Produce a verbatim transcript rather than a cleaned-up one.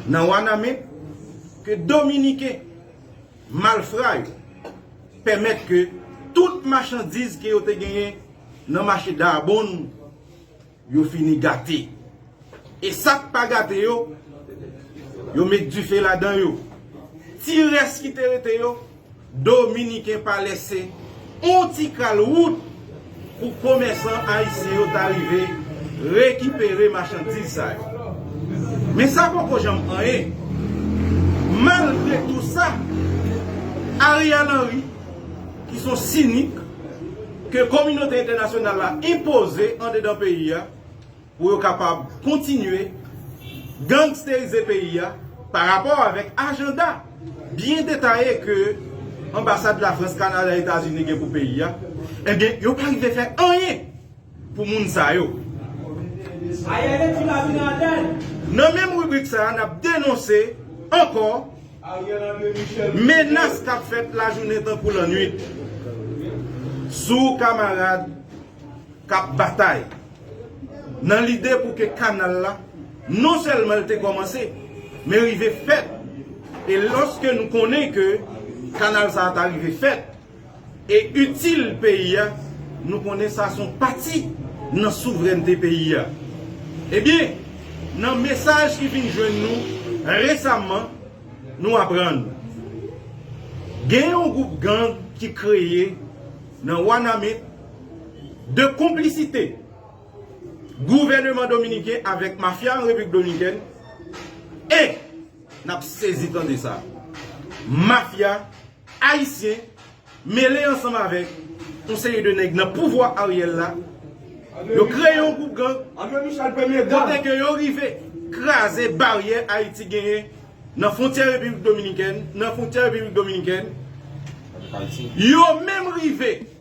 nan Wanament ke Dominiken malfra yo pèmèt ke tout machandiz ke yo te genyen nan mache Dabonn yo fini gate. E sa k pa gate yo, yo met dife ladan yo. Ti rès ki te rete yo, Dominiken pa lèse on ti kal wout pou komèsan ayisyen yo ta rive rekipere machandiz sa yo. Men sa poko janm anyen. Malgre tou sa, Ariel Henry, ki son sinik ke kominote entènasyonal la enpoze andedan peyi a, pou yo kapab kontinye gangsterize peyi a pa rapò avèk ajanda byen detaye ke anbasad Lafrans, Kanada, Etazini gen pou peyi a, ebyen, yo pa rive fè anyen pou moun sa yo. Nan menm ribrik sa a, n ap denonse ankò menas k ap fèt lajounen tankou lannwit sou kamarad k ap batay nan lide pou ke kanal la, non sèlman l te kòmanse, men rive fèt. E lòske nou konnen ke kanal sa a ta rive fèt e itil peyi a, nou konnen sa se yon pati nan souvrènte peyi a. Ebyen, nan mesaj ki vin jwenn nou resaman, nou aprann gen yon gwoup gang ki kreye nan Wanament de konplisite gouvèneman dominiken avèk mafya an Repiblik Dominikèn. E n ap sezi tande sa, mafya ayisyen mele ansanm avèk yon seri de nèg nan pouvwa Ariel la, yo kreye yon gwoup gang kote ke yo rive kraze baryè Ayiti genyen nan fwontyè Repiblik Dominikèn, nan fwontyè Repiblik Dominikèn. Yo menm rive